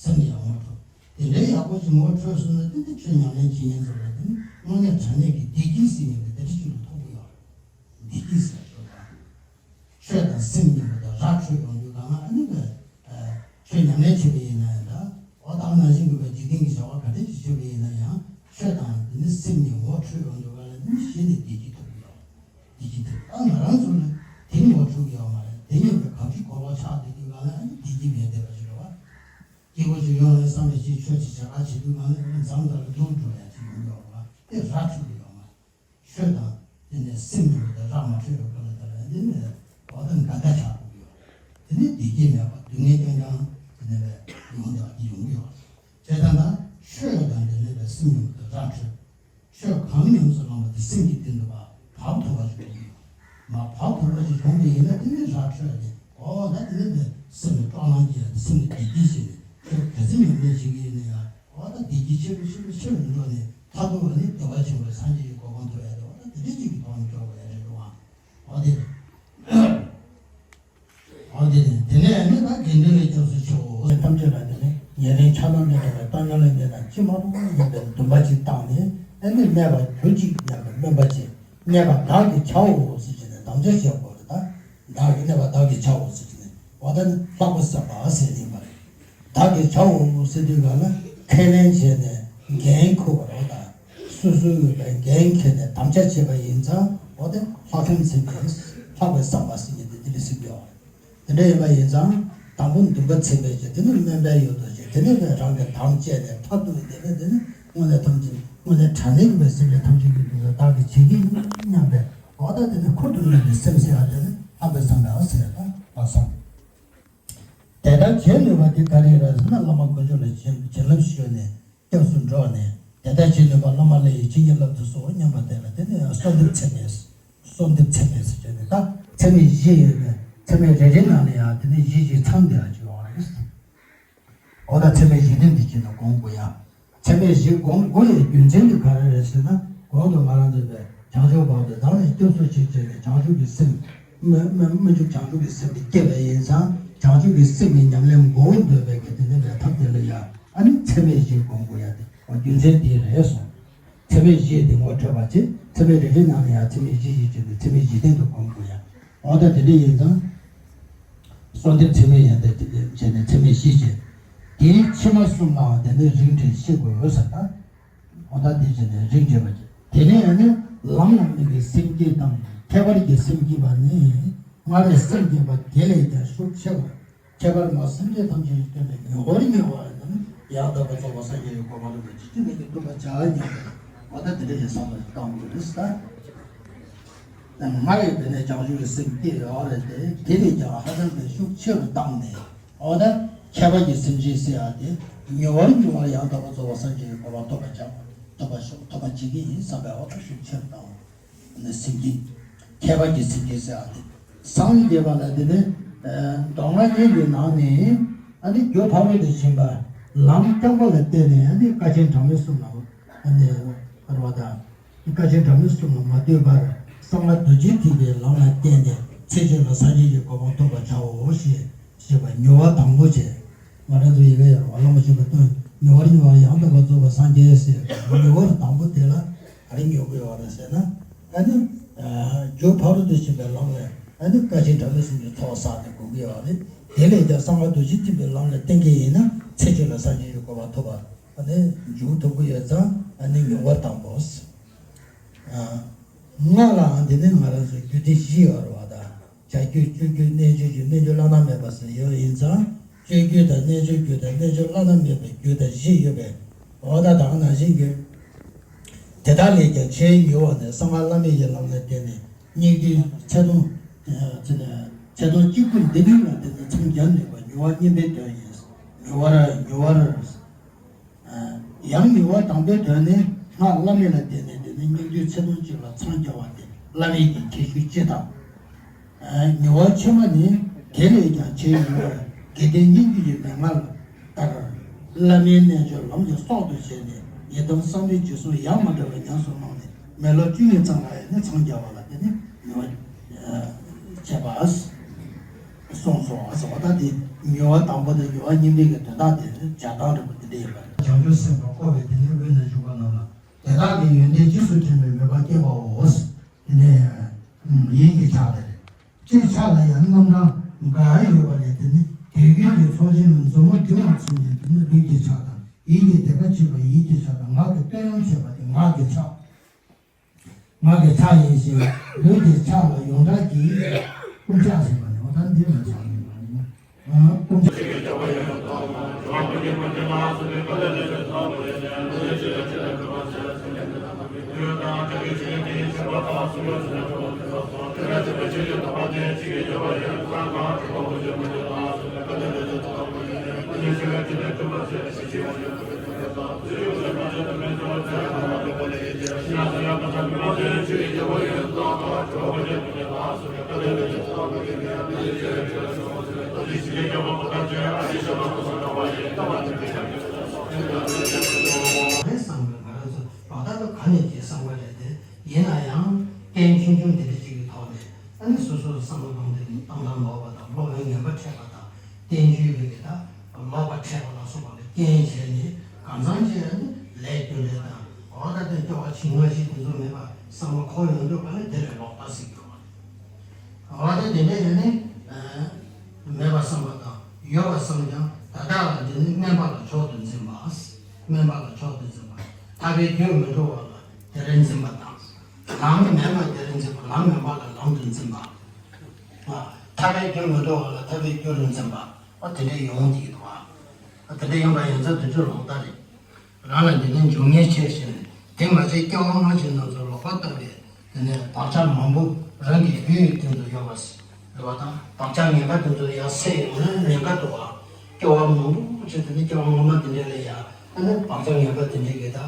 སེམས་ནི་ཡང་ངོ་འཕྲོད། དེ་འདྲའི་ཡག་པོ་ཞིག་ངོ་འཕྲོད་སོང་ན། དེ་ནི་ཆོས་ཉམས་ལེན་བྱེད་མཁན་ཚོ་ལ་དེ་ནི་དངོས་གནས་དྲང་གནས་ཀྱི་བདེ་སྐྱིད་ཟེར་མཁན་དེ་དེ་འདྲ་ཞིག་ཏུ་ཐོབ་ཀྱི་ཡོད་རེད། བདེ་སྐྱིད་ཟེར་ཡ་ཆོས་དང་། ཆོས་དང་སེམས་གཉིས་པོ་དང་ར་འཕྲོད་ཡོང་དུས་གང་ལ། ཨ་ནི་བས་ཆོས་ཉམས་ལེན་བྱེད་པ་ཡིན་ན་ཡང་འདྲ། འོ་ད་ནང་བཞིན་གྱི་བས་འཇིག་རྟེན་གྱི་བྱ་བ་ག་འདྲ་ཞིག་བྱེད་པ་ཡིན་ན་ཡང་། ཆོས་དང་དེ་ནི་སེམས་གཉིས་ངོ་འཕྲོད་ཡོང་དུས་གང་ལ་དེ་ནི་གཞི་ནས་བདེ་སྐྱིད་ཐོབ་ཀྱི་ཡོད། བདེ་སྐྱིད་ཐོབ། ད་ང་རང་ཚོ་ལ་དེ་ངོ་འཕྲོད་ཀྱི་ཡོད་མ་རེད། དེ་ཉིད་ཀྱི་གབ་ཅིག་གོ་ལོག་ཆགས་བསྡད་དུས་གང་ལ་ཨ་ནི་བདེ་སྐྱིད་མེད་བསྡད་པ་ཞིག་རེད་བ། སྐྱིད་པོ་ཞིག་ཡོང་བའི་བསམ་པ་ཞིག་ཆོས་ཅིག་བྱེད་ག་བྱེད་དུས་གང་ལ་ཨ་ནི་མཚམས་འདྲ་ལ་སྡུག་འགྲོ་ཡ་ཅིག་ཡོང་གི་ཡོད་རེད་བ། དེ་ར་འཕྲོད་ཀྱི་ཡོད་མ་རེད། ཆོས་དང་དེ་ནས་སེམས་གཉིས་པོ་དེ་ར་མ་འཕྲོད་པའི་སྐབས་ལ་དེ་ལ་དེ་ནས་འོ་ད་འགལ་ཟླ་ཆགས་འགྲོ་གི་ཡོད་རེད། དེ་ནས་བདེ་སྐྱིད་མེད་པ། སྡུག་བསྔལ་རྐྱང་རྐྱང་དེ་ནས་བས་ཡོང་བསྡད་པ་དེ་ཡོང་གི་ཡོད་རེད། བྱས་ཙང་ད་ཆོས་དང་དེ་ནས་བས་སེམས་གཉིས་པོ་དེ་ར་འཕྲོད། ཆོས་གང་ཉམས་སུ་བླངས་པ་དེ་སེམས་ཀྱི་སྟེང་དུ་བག་ཕེབས་ཐུབ་པ་ཞིག་དགོས་ཀྱི་ཡོད། མ་ཕེབས་ཐུབ་པ་ཞིག་བྱུང་བ་ཡིན་ན་དེ་ནི་ར་འཕྲོད་དེ། འོ་ད་དེ་ནི་བས་སེམས་ལ་སྤྲོ་སྣང་སྐྱེ་ཡ་དེ། སེམས་ལ་བདེ་སྐྱིད་སྐྱེ་ནས་ཆོས་ག་ཚོད་ཉམས་ལེན་བྱེད་ཀྱི་ཡིན་ན་ཡང་། འོ་ད་བདེ་སྐྱིད་ཆེ་རུ་ཆེ་རུ་ཆེ་རུ་འགྲོ་ནས་མཐར་ཐུག་ལ་ནི་བདེ་བ་ཆེན་པོའི་སངས་རྒྱས་ཀྱི་གོ་འཕང་ཐོབ་ཡ་དེ། འོ་ད་དེ་འདྲ་ཅིག་གི་ཐོག་ནས་འགྲོ་དགོས་ཡ་རེད་འདུག་ཨང་། འོ་དེ། འོ་དེ་ནས་དེ་ནས་ནི་ད་དགེ་འདུན་ལ་སྐྱབས་སུ་མཆིའོ། ཐམས་ཅད་ལ་དེ་ནས་ཉེ་རིང་ཆགས་སྡང་མེད་པར་བཏང་སྙོམས་ལ་གནས་དང་། ཕྱི་མ་ལོག་པར་གནས་པའི་འདུན་པ་གཅིག་བཏང་ནས། ཨ་ནི་གནས་པར་གྱུར་ཅིག་སྙམ་པའི་སྨོན་པ་བྱས། གནས་པ་བདག་གིས་བྱའོ་ཟེར་གྱི་ནས་དམ་བཅའ་བཞག་དགོས་རེད་ད། བདག་གིས། གནས་པ་བདག་གིས་བྱའོ་ཟེར་གྱི་ནས། འོ་ད་ནི་ལྷག་པའི་བསམ་པ་ཟེར་ཡིན་པ་རེད། བདག་གིས་བྱའོ་ཟེར་དུས་གང་ལ་ཁས་ལེན་བྱས་ནས་འགན་འཁུར་བ་རེད་ད། སོ་སོའི་ཡོད་པའི་འགན་འཁྱེར་ནས་དམ་བཅའ་བྱས་པ་ཡིན་ཙང་། འོ་དེ་ལྷག་བསམ་ཚིམ་པའི་ལྷག་པའི་བསམ་པ་ཟེར་གྱི་འདི་འདི་འདྲ་ཟེར་གྱི་ཡོད་རེད། དེ་འདྲ་ཡིན་པ་ཡིན་ཙང་། དང་པོ་འདུན་པ་ཚིམ་པའི་ཆེད། དེ་ནས་སྨོན་པའི་ཡུལ་དུ་བྱེད། དེ་ནས་ནི་རང་གི་དམ་བཅས་ནས་མཐར་ཐུག་དེ་ནས་དེ་ནི་དངོས་གནས་ཐམས་ཅད་དངོས་གནས་དྲང་གནས་ཀྱི་བའི་སེམས་ཅན་ཐམས་ཅད་ཀྱི་དོན་དུ་བདག་གིས་བྱེད་ཀྱི་ཡིན་སྙམ་པའི། འོ་ད་དེ་ནི་ཁུར་དུ་བླངས་པའི་སེམས་ཟེར་ཡ་དེ་ནི་ལྷག་པའི་བསམ་པའོ་ཟེར་ཡ་ད་ལྷག་བསམ། དེ་ལྟར་བྱེད་ནུས་པ་དེ་ག་རེ་རེད་ཟེར་ན། བླ་མ་དཀོན་མཆོག་ལ་བྱིན་བྱིན་རླབས་ཞུས་ནས་སྐྱབས་སུ་འགྲོ་ནས། དེ་ལྟར་བྱེད་ནུས་པ་བླ་མ་ལ་ཡི་བྱིན་གྱིས་བརླབ་ཏུ་གསོལ་སྙམ་པ་དེ་ལ་དེ་ནི་གསོལ་འདེབས་ཚད་མེད། གསོལ་འདེབས་ཚད་མེད་ཟེར་བྱས་ནས། ད་ཚད་མེད་བཞི་ཡོད་པས། ཚད་མེད་རེ་རེ་ནང་ནས་ཡང་དེ་ནི་བཞི་བཞི་ཚང་བསྡད་ཡ་ཅིག་ཡོང་བ་རེད། འོ་ད་ཚད་མེད་བཞི་ལྡན་འདི་བྱས་ནས་སྒོམ་དགོས་ཡ། ཚད་མེད་བཞི་སྒོམ་དགོས་ཡའི་རྒྱུ་མཚན་དེ་ག་རེ་རེད་ཟེར་ན། གོང་དུ་ང་རང་ཚོས་པའི་བྱང་ཆུབ་བར་དུ་བདག་ནི་སྐྱབས་སུ་མཆི་ཟེར་བའི་བྱང་ཆུབ་ཀྱི་སེམས། སྨོན་སྨོན་སྨོན་འཇུག་བྱང་ཆུབ་ཀྱི་སེམས་དེ་སྐྱེས་པ་ཡིན་ཙང་། བྱང་ཆུབ་ཀྱི་སེམས་ཀྱི་ཉམས་ལེན་དགོས་འདོད་པའི་གི་དེ་ནི་པའི་ཐབས་དེ་ལ་ཡ། ཨ་ནི་ཚད་མེད་བཞི་སྒོམ་དགོས་ཡ་དེ། འོ་རྒྱུ་མཚན་དེ་རེད་གསུངས། ཚད་མེད་བཞི་དེ་ངོ་འཕྲོད་པ་བྱེད། ཚད་མེད་རེ་རེ་ནང་ནས་ཡང་ཚད་མེད་བཞི་བཞི་བྱས་ནས་ཚད་མེད་བཞི་ལྡན་དུ་སྒོམ་དགོས་ཡ། འོ་ད་དེ་འདྲ་ཡིན་ཙང་། གསོལ་འདེབས་ཚད་མེད་ཡན་ཏན་དེ་བྱས་ནས་ཚད་མེད་བཞི་བྱས། དེའི་ཕྱི་མ་གསུམ་ལའང་དེ་ནས་རིམ་གྱིས་ཤེས་དགོས་ཟེར་ད། འོ་ད་དེ་བྱས་ནས་རིམ་གྱིས་པ་བྱས། དེ་ནས་ཡང་ནི་ལམ་ལ་དམིགས་པའི་སེམས་བསྐྱེད་དང་ཁྱད་པར་གྱི་སེམས་བསྐྱེད་པ་ནི། སྔར་བས་སེམས་བསྐྱེད་པ་དེ་ལས་ཀྱང་ཤུགས་ཆེ་བ། ཁྱད་པར་མ་སེམས་ཅན་ཐམས་ཅད་ཀྱི་སྟོན་པའི་མྱུར་བ་མྱུར་བ་རྣམས་ཡང་དག་པར་རྫོགས་པར་སངས་རྒྱས་ཀྱི་གོ་འཕང་ཐོབ་པར་ཇི་སྲིད་བདག་གིས་བསྐུལ་བར་བྱ་སྙམ་པའི། འོ་ད་དེ་འདྲ་ཞིག་བསམ་བློ་ཞིག་བཏང་དགོས་རེད་ཟེར། ད་སྔར་ཡང་དེ་ནས་བྱང་ཆུབ་ཀྱི་སེམས་བསྐྱེད་ཡོད་རེད་དེ། དེ་ལས་ཀྱང་ཧ་ཅང་གི་ཤུགས་ཆེ་རུ་བཏང་ནས། འོ་ད་ཁྱད་པར་གྱི་སེམས་ཅན་ཟེར་ཡ་དེ་མྱུར་བ་མྱུར་བ་ཡང་དག་པར་རྫོགས་པར་སངས་རྒྱས་ཀྱི་གོ་འཕང་ཐོབ་པར་བྱ། ཐོབ་པར་ཤོག་ཐོབ་པར་བྱེད་ཀྱི་ཡིན་བསམ་པའི་འོ་ད་ཤུགས་ཆེ་རུ་བཏང་། ནི་སེམས་བསྐྱེད། ཁྱད་པར་གྱི་སེམས་བསྐྱེད་ཟེར་བ་དེ། སངས་རྒྱས་པ་ལ་དེ་ནི། ཨ། མདོ་སྔགས་གཉིས་ཀྱི་ནང་ནས། ཨ་ནི་རྒྱུ་ཕ་རོལ་ཏུ་ཕྱིན་པ། ལམ་རྐྱང་པ་ལ་བརྟེན་ནས། ཨ་ནི་དཀའ་ཆེན་གྲངས་མེད་གསུམ་ལ། ཨ་ནི་བར་བ་དང་། དཀའ་ཆེན་གྲངས་མེད་གསུམ་ལ་མ་ལྟོས་པར། གསང་སྔགས་རྡོ་རྗེ་ཐེག་པའི་ལམ་ལ་བརྟེན་ནས། ཚེ་གཅིག་ལ་སངས་རྒྱས་ཀྱི་གོ་འཕང་ཐོབ་པར་བྱའོ་ཞེས་ཞེས་པ་མྱུར་བ་དང་པོ་བྱས། ང་རང་ཚོ་ཡི་གེ་ཡོད་རེད་བ། བླ་མ་ཆོས་པ་སྟོན། མྱུར་བར་མྱུར་བར་ཡང་དག་པར་རྫོགས་པར་སངས་རྒྱས་ཟེར། མྱུར་བར་དང་པོ་དེ་ལ་ག་རེ་མྱུར་དགོས་པ་རེད་ཟེར་ན། ཨ་ནི་རྒྱུ་ཕ་རོལ་ཏུ་ཕྱིན་པའི་ལམ་ལས་ཨ་ནི་བཀའ་ཆེན་དྲང་སྲོང་གི་ཚོགས་བསགས་ཏེ་དགོས་ཀྱི་ཡོད་རེད། དེ་ལས་ཀྱང་གསང་བ་རྡོ་རྗེ་ཐེག་པའི་ལམ་ལ་བརྟེན་མཁན་ཡིན་ན་ཚེ་གཅིག་ལ་སངས་རྒྱས་ཀྱི་གོ་འཕང་ཐོབ་པ་ཨ་ནི་འཇུག་ཐུབ་ཀྱི་ཡོད་ཙང་ཨ་ནི་མྱུར་བར་དང་པོ། ཨ། སྔགས་ལའང་དེ་ནི་ང་རང་ཚོ་རྒྱུད་སྡེ་བཞི་ཡོད་རེད་བ་ད། བྱ་རྒྱུད་སྤྱོད་རྒྱུད་རྣལ་འབྱོར་རྒྱུད་རྣལ་འབྱོར་བླ་ན་མེད་པ་ཟེར་ཡོད་ཡིན་ཙང་། སྤྱོད་རྒྱུད་དང་རྣལ་འབྱོར་རྒྱུད་དང་རྣལ་འབྱོར་བླ་ན་མེད་པའི་རྒྱུད་དང་བཞི་ཡོད་པས། འོ་ད་ད་ག་ནང་བཞིན་རྒྱུད། དེ་དག་ལས་ཀྱང་ཆེས་མྱུར་བ་ནི་གསང་སྔགས་བླ་མེད་ཀྱི་ལམ་ལ་བརྟེན་ནས་སྙིགས་དུས་ཚེ་དུང་། ཚེ་དུང་གཅིག་པུ་འདི་དུས་ལ་བརྟེན་ནས་འཚང་རྒྱ་ནུས་པ་མྱུར་བ་གཉིས་པའི་དོན་ཡིན། མྱུར་བར་མྱུར་བར། ཡང་མྱུར་བ་དང་པོའི་དོན་ནི་སྔགས་བླ་མེད་ལ་བརྟེན་ནས་དེ་ནི་སྙིགས་དུས་ཚེ་དུང་གཅིག་ལ་འཚང་རྒྱ་བ་སྟེ་བླ་མེད་ཀྱི་ཁྱད་ཆོས་སྤྱི་དང་། མྱུར་བ་ཕྱི་མ་ནི་དེ་ལས་ཀྱང་ཆེས་མྱུར་བ་དགེ་ལྡན་སྙིགས་དུས་ཀྱི་མན་ངག་ལྟར་བླ་མེད་རྣལ་འབྱོར་ལམ་གྱི་སྲོག་ཏུ་བྱས་ནས་ཡི་དམ་བསམ་གཏན་རྗེས་གསུམ་ཡ་མ་བྲལ་བར་ཉམས་སུ་བླངས་ནས་མི་ལོ་བཅུ་གཉིས་ཙམ་ལ་ཡང་ནི་འཚང་རྒྱ་བ་ལ་དེ་ནི་མྱུར་བ་བྱེད་པ། གསུངས་སོ། ཟེར་བ་ད་དེ་མྱུར་བ་དང་པོ་དང་མྱུར་བ་གཉིས་པའི་གི་དོན་དག་དེ་སྦྱར་སྟངས་འདྲ་པོ་དེ་འདྲ་ཡོད་པ་རེད། བྱང་ཆུབ་སེམས་དཔའ་བསྐོར་བའི་དེ་ནི་དབུས་ན་བཞུགས་པ་རྣམས་ལ་དེ་དག་གི་ཡོན་ཏན་རྗེས་སུ་དྲན་པའི་མོས་པ་སྐྱེ་བའོ། དེ་ནས་ཡིད་ཀྱི་ཕྱག་དེ་རེད། སྤྱིར་ཕྱག་ལ་ཡང་རྣམ་གྲངས་འགའ་ཡོད་པ་ལས་དེ་ནི་དུས་རྒྱུན་གྱི་ཚོགས་ཆེན་མཛུབ་མོ་འདི་མ་ཚུམ་ནས་དེ་ནི་ལུས་ཀྱི་ཕྱག་དང་ཡིད་ཀྱི་དད་པ་བྱེད་པ་ཡིད་ཀྱི་ཕྱག་དང་ངག་གི་བསྟོད་དབྱངས་བྱེད་པ་དེ་ངག་གི་ཕྱག་ངག་གི་ཕྱག་ཡིན་ཞིང་ལུས་ཀྱི་ཕྱག་ལ་ཡོངས་གྲགས་ཀྱི་སྐུ་ཕྱག་ཟེར་བ་ནི་འོ་ད་འདིར་ལ་ཕྱག་ཡིན་པ་ནི་སྐུ་ཕྱག་རེད་བསམ་པའི་ང་རང་ཚོ་ལོ་ལྟར་དུ་ག་ནས་ཀྱི་བསམ་པ་རེད་དེ་ཡིན་ན་ཡང་རྐྱེན་ཆུང་ཆུང་དེ་འདྲ་ཅིག་གི་ཐོག་ནས་ཨ་ནི་སོ་སོའི་བསམ་བློ་གཏོང་དེ་ནི་བཏང་སྟངས་ལོག་པ་དང་སློབ་དཔོན་ངན་པ་འཕྲད་པ་དང་བསྟན་བཅོས་པའི་གི་ད་ལོག་པ་འཕྲད་པ་ལ་སོགས་པ་ལ་རྐྱེན་བྱས་ནས་གང་འཚམ་ཅིག་ཨ་ནི་ལས་རྒྱུ་འབྲས་དང་འོ་ད་དེ་སྐྱོ་བ་ཕྱི་ང་ཞིག་དེ་ཚོ་མེད་པ་བསམ་བློ་འཁོར་ཡོང་དུས་ཨ་ནི་དེ་ལས་ལོག་པ་ཟེར་གྱི་ཡོད་པ་རེད། འོ་ད་དེ་འདྲ་ཡོད་ནི། མེད་པར་བསམ་པ་དང་ཡོད་པར་བསམ་ཀྱང་ད་ལྟ་ལ་འདི་ནི་དམན་པ་ལ་མཆོག་ཏུ་འཛིན་པ། དམན་པ་ལ་མཆོག་ཏུ་འཛིན་པ། ཐར་པའི་རྒྱུར་མི་འགྲོ་བ་ལ་དེ་རེ་འཛིན་པ་དང་། ལམ་མེད་པ་དེ་རེ་འཛིན་པ། ལམ་མེད་པ་ལ་ལམ་དུ་འཛིན་པ། ཐར་པའི་རྒྱུར་མི་འགྲོ་བ་ལ་ཐར་པའི་རྒྱུ་རུ་འཛིན་པ། ཨ་དེ་འདྲའི་ཡོང་གི་འདུག་ཨ། དེ་འདྲ་ཡོང་པ་ཡིན་ཙང་དེ་ཚོ་ལོག་ལྟ་རེད། རང་ལ་འདི་ནས་འབྱུང་ངེས་ཆེ་ཞིང་དེ་མ་ཚད་སྐྱེ་བ་སྔ་ཕྱི་རྣམས་སུ་ལོག་པར་ལྟ་བའི་དེ་ནས་བག་ཆགས་མང་པོ་རང་གི་ཡུལ་ཡུལ་སྟེང་དུ་ཡོད་པ་རེད་བ་དང་། བག་ཆགས་ངན་པ་དེ་ཚོ་ཡར་སད་ཡོང་ན་ཉེན་ཁ་འདུག་བ། སྐྱེ་བ་མང་པོ་ཅིག་དེ་ནས་སྐྱེ་བ་སྔོན་མ་དེ་འདྲ་ལས་ཡར་ཨ་ནི་བག་ཆགས་ངན་པ་དེ་འདྲ་གི་ད་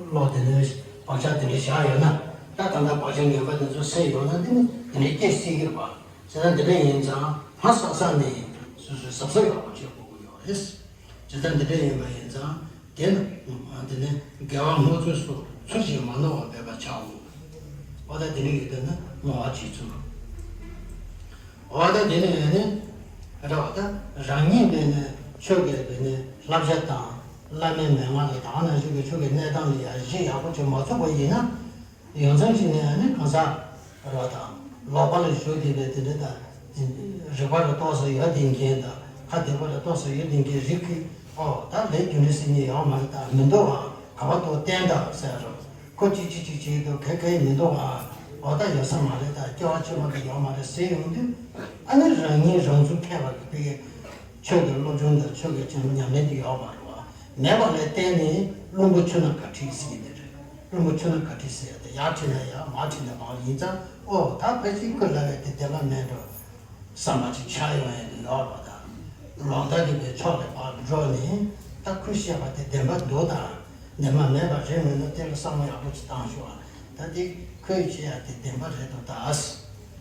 བློ་དེ་ནས་བག་ཆགས་དེ་འདྲ་བཞག་ཡོད་ན་ད་ད་ལྟ་བག་ཆགས་ངན་པ་དེ་ཚོ་སད་ཡོང་ན་དེ་ནི་དེ་འདྲ་སྐྱེ་སྲིད་ཀྱི་རེད་བ། བྱས་ཙང་འདི་འདྲ་ཡིན་ཙང་ཧ་སག་ས་ནས་སོ་སོའི་གཟབ་གཟབ་ཡག་པོ་བྱེད་དགོས་ཀྱི་ཡོད་རེད། ཇི་ལྟར་འདི་འདྲ་ཡིན་པ་ཡིན་ཙང་དེ་ནི་དེ་ནི་དགེ་བ་བསྔོ་ཚུལ་སོགས་ཚུལ་བཞིན་མ་ནོར་བ་འབད་པར་བྱའོ། འོ་ད་དེ་ནི་ཡོད་དོན་ནི་བསྔོ་བ་བྱེད་ཚུལ། འོ་ད་དེ་ནི་ཡོད་ནི་རེད་བ། ད་རང་ཉིད་དེ་ནི་ཆོས་ཀྱི་དེ་ནི་བསླབ་བྱ་དང་བླ་མའི་མན་ངག་ལ་དག་ན་ཆོས་ཀྱི་ཆོས་ཀྱི་གནས་སྟངས་ལ་ཡར་གཞི་ཡག་པོ་ཅིག་མ་ཚུགས་པ་ཡིན་ན། ཡོངས་འཛིན་ཞིག་ནས་ནི་གང་ཟག་རོ་དང་ལོག་པ་ལ་ཞུགས་བསྡད་པའི་དེ་འདྲ་དང་། རིག་པ་ལ་ཏོག་ཙམ་ཡོད་བསྡད་མཁན་དང་ཁ་བདེ་པོ་ལ་ཏོག་ཙམ་ཡོད་བསྡད་མཁན་རིགས་ཀྱིས་ཨོ་ད་ལས་རྒྱུ་འབྲས་ཟེར་མཁན་ཡོད་མ་རེད། ད་མི་འདུག་ཨ། ག་བ་འདུག་བསྟན་དང་ཟེར་རོ། ཁོ་ཅིག་ཅིག་ཅིག་བྱེད་འདུག་ག་ག་མི་འདུག་ཨ། ཨོ་ད་ཡོད་ས་མ་རེད། ད་སྐྱེ་བ་ཕྱི་མ་གི་ཡོད་མ་རེད་ཟེར་ཡོང་དུས་ཨ་ནི་རང་ཉིད་རང་ཚུགས་ཁྱད་པར་གྱི་དཔེ་ཆོས་ཀྱི་སློབ་སྦྱོང་དང་ཆོས་ཀྱི་ཉམས་ལེན་དེ་ཡོད་མ་རེད་བ། མེད་པ་ལས་བརྟེན་ནས་བླུན་པོ་ཆུ་ནང་ག་ཁྲིད་ཟེར་གྱི་དེ་རེད། བླུན་པོ་ཆུ་ནང་ག་ཁྲིད་ཟེར་ཡ་དེ་ཡར་ཁྲིད་ན་ཡག་མར་ཁྲིད་ན་མང་ཡིན་ཙང་ཨོ་ད་ཕལ་ཆེར་ཁོས་ལབ་པའི་དེ་བདེན་པ་མིན་འགྲོ་བསམ་པ་ཅིག་ཆགས་ཡོང་ཡ་དེ་ཡོད་རེད་བ། ད་ལོག་ལྟ་རིག་པའི་ཕྱོགས་ལ་ཕར་འགྲོ་ནས་ད་ཁོས་བཤད་པ་དེ་བདེན་པ་འདུག་ད། བདེན་པ་མེད་པ་རེད་མིན་ན་དེ་ལ་བསམ་བློ་ཡག་པོ་ཅིག་བཏང་ཤོག་ཨ། ད་དེ་ཁོས་བྱེད་ཡ་དེ་བདེན་པ་རེད་འདུག་ད།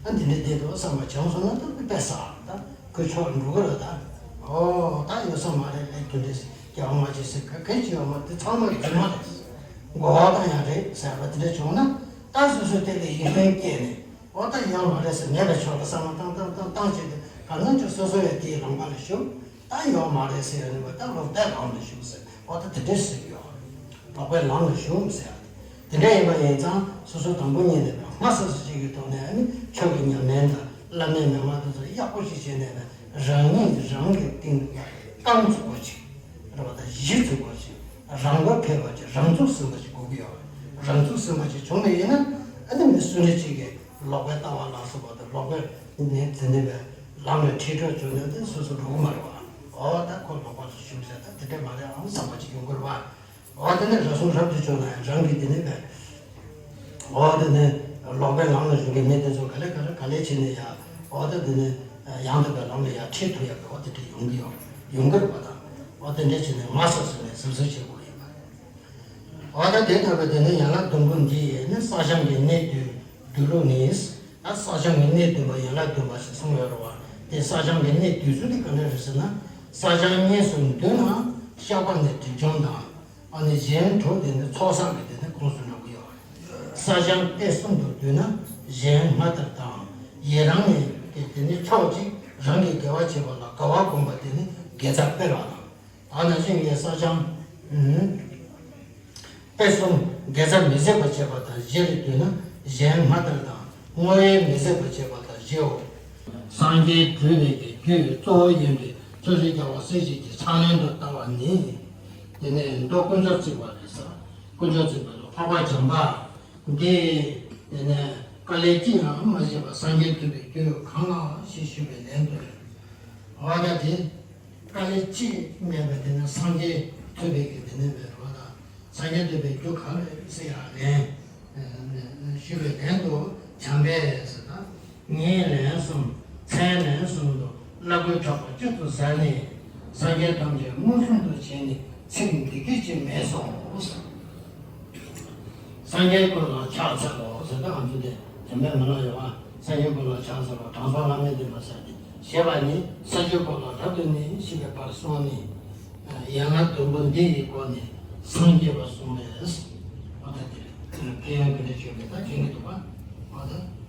ཨ་འདི་འདྲ་བསྡད་འདུག་བསམ་པ་བྱུང་སོང་ན་ད་དཔེ་བསགས་ད་ཁོའི་ཕྱོགས་འགྲོ་གི་རེད་ད། ཨོ་ད་ཡོད་ས་མ་རེད། ལས་རྒྱུ་འབྲས་སྐྱེ་བ་སྔ་ཕྱི་ཟེར་ག་གེ་ཅི་ཡོད་མ་རེད། དེ་ཚང་མ་རྫུན་མ་རེད། མགོ་བ་དང་ཡང་རེད་ཟེར་བ་དེ་འདྲ་བྱུང་ན་ད་སོ་སོ་དེ་ལ་ཡིད་བརྟན་སྐྱེས་ནས་ཨོ་ད་ཡོད་མ་རེད་ཟེར་མེད་པའི་ཕྱོགས་ལ་བསམ་བློ་བཏང་བཏང་བཏང་བཏང་བྱས་ཏེ་གང་ན་ཅིག་སོ་སོ་ཡང་དེའི་ལམ་ཁ་ལ་ཞུགས། ད་ཡོད་མ་རེད་ཟེར་ཡ་ནི་བ། ད་ལོག་པའི་ལམ་ལ་ཞུགས་ཟེར། འོ་ད་དེ་འདྲས་ཟེར་གྱི་ཡོད་རེད། ལོག་པའི་ལམ་ལ་ཞུགས་ཟེར་ཡ་དེ་འདྲས་ཡིན་པ་ཡིན་ཙང་། སོ་སོ་དང་པོ་ཉིད་ནས་སྔ་ས་སུ་ཅིག་གི་ཐོག་ནས་ཨ་ནི་ཆོས་ཀྱི་ཉམས་ལེན་དང་བླ་མའི་མན་ངག་དེ་ཚོ་ཡག་པོ་ཞིག་བྱས་ནས་རང་ཉིད་རང་གི་སྟེང་དུ་རྐང་བཙུགས་པ་ཅིག་རེད་བ། ད་གཞི་བཙུགས་པ་ཅིག་རང་དགར་ཕེབས་པ་ཅིག་རང་ཚུགས་ཟིན་པ་ཅིག་དགོས་ཀྱི་ཡོད་རེད། རང་ཚུགས་ཟིན་པ་ཅིག་བྱུང་བ་ཡིན་ན། ཨ་ནི་མི་སུ་འདྲ་ཅིག་གིས་ལོག་པའི་ལྟ་བ་ལ་སོགས་པ་དང་། ལོག་པའི་ནི་དེ་ནི་བའི་ལམ་ལ་ཁྲིད་སྤྲོད་བྱུང་ན་དེ་སོ་སོ་འགྲོ་གི་མ་རེད་བ། འོ་ད་ཁོ་ལོག་པ་ལ་ཞུགས་ཟེར། ད་དེ་འདྲ་མ་རེད་ཨང་བསམ་པ་ཅིག་ཡོང་གི་རེད་བ། འོ་དེ་ནི་ར་ཟུང་རབ་ཏུ་བྱུང་ན་ཡང་རང་གི་དེ་ནི་བའི། འོ་དེ་ནི་ལོག་པའི་ལམ་ལ་ཞུགས་མཁན་མི་དེ་ཚོ་ག་ལེ་ག་ལེ་ག་ལེ་བྱས་ནས་ཡ། འོ་ད་དེ་ནི་ཡང་དག་པའི་ལམ་ལ་ཡ་ཁྲིད་ཐུབ་ཡག་གི་འོ་དེ་འདྲ་ཡོང་གི་ཡོད། ཡོང་གི་རེད་བ། ད་འོ་དེ་འདྲ་བྱས་ནས་མ་སོ་སོ་ནས་གཟབ་གཟབ་བྱེད་དགོས་ཡོད་པ་རེད། འོ་ད་དེ་ལྟ་བུའི་དེ་ནི་ཡན་ལག་བདུན་པོ་འདི་ཡིས་ནི་བསགས་སྦྱང་གི་གནད་བསྡུས་བསྡུས་ལུགས་ནི། ད་བསགས་སྦྱང་གི་གནད་བསྡུས་པ་ཡན་ལག་བདུན་པ་ཞེས་གསུངས་ཡོད་རེད་བ། དེ་བསགས་སྦྱང་གི་གནད་བསྡུས་ཚུལ་དེ་ག་འདྲ་རེད་ཟེར་ན། བསགས་སྦྱང་གཉིས་སུ་བསྡུ་ན་བཤགས་པ་ནས་སྒྲིབ་སྦྱོང་དང་། ཨ་ནི་གཞན་དྲུག་དེ་ནི་ཚོགས་བསགས་ཀྱི་དེ་ནི་ཁོངས་སུ་འགྲོ་གི་ཡོད་རེད། བསགས་སྦྱང་དཔེ་གསུམ་དུ་བསྡུས་ན་གཞན་སྔར་ལྟར་དང་། ཡི་རང་ནས་དེ་ནི་ཕྱོགས་གཅིག་རང་གི་དགེ་བ་བྱེད་པ་ལ་དགའ་བ་བསྒོམ་པ་དེ་ནི་དགེ་རྩ་སྤེལ་བ་དང་། ད་ནང་བཞིན་གྱི་བསགས་སྦྱང་། ཨུམ། དཔེ་གསུམ་དགེ་རྩ་མི་ཟད་པར་བྱེད་པ་དང་བཞི་རེ་བསྡུས་ན་གཞན་སྔར་ལྟར་དང་བསྔོ་བས་མི་ཟད་པར་བྱེད་པ་དང་བཞིའོ། སངས་རྒྱས་སྒྲུབ་པའི་གི་རྒྱུ་གཙོ་བོ་ཡིན་པའི་ཆོས་ཀྱི་རྒྱལ་བ་སྲས་བཅས་ཀྱི་ཕྱག་ལེན་དུ་བསྟར་བ་ནི། དེ་ནས་མདོ་དཀོན་མཆོག་བརྩེགས་པ་རེད་ཟེར། དཀོན་མཆོག་བརྩེགས་པ་ལ་འཕགས་པ་བྱམས་པ། འདི། དེ་ནས་དཀའ་ལས་ཅི་ཡང་མ་བྱས་པར་སངས་རྒྱས་ཐོབ་པའི་རྒྱུ་གང་ལགས་ཞེས་ཞུས་པའི་ལན་དུ། འོ་ད་དེ། དཀའ་ལས་ཅི་མེད་པའི་དེ་ནས་སངས་རྒྱས་ཐོབ་པའི་གི་དེ་ནས་བའི་རོ་དང་། སངས་རྒྱས་ཐོབ་པའི་རྒྱུ་གང་རེད་ཟེར་ཡང་ལན། ཞུས་པའི་ལན་དུ་བྱམས་པས་ཟེར་ན། ངས་ལན་གསུམ། མཚན་ལན་གསུམ་དུ་བླ་གོས་གྲགས་པ་བཅུ་དུ་ཟ་ནས། སངས་རྒྱས་ཐམས་ཅད་མངོན་སུམ་དུ་བྱས་ནས་ཚིག་འདི་སྐད་ཅེས་སྨྲས་སོ། སངས་རྒྱས་སྐུ་ལ་ཕྱག་འཚལ་ལོ་ཟེར་ཏེ། ང་ཚོ་དེ་དེ་མེད་མི་ལ་ཡོད་པ། སངས་རྒྱས་སྐུ་ལ་ཕྱག་འཚལ་ལོ། དྲང་སྲོང་བླ་མེད་བསྟེན་པ་ཟེར་ཏེ་ཞེས་པ་ནི་ས་བཅུ་པོ་ལ་རབ་ཏུ་གནས་ཞེས་པའི་བར་གསུངས་ནས། ཡན་ལག་བདུན་པོ་འདི་ཡི་སྒོ་ནས་སངས་རྒྱས་པ་གསུངས་པས། འོ་ད་དེ་ཕན་ཡོན་ག་འདྲ་བྱུང་མེད་ད་མཁྱེན་གྱི་འདུག་པ། འོ་ད།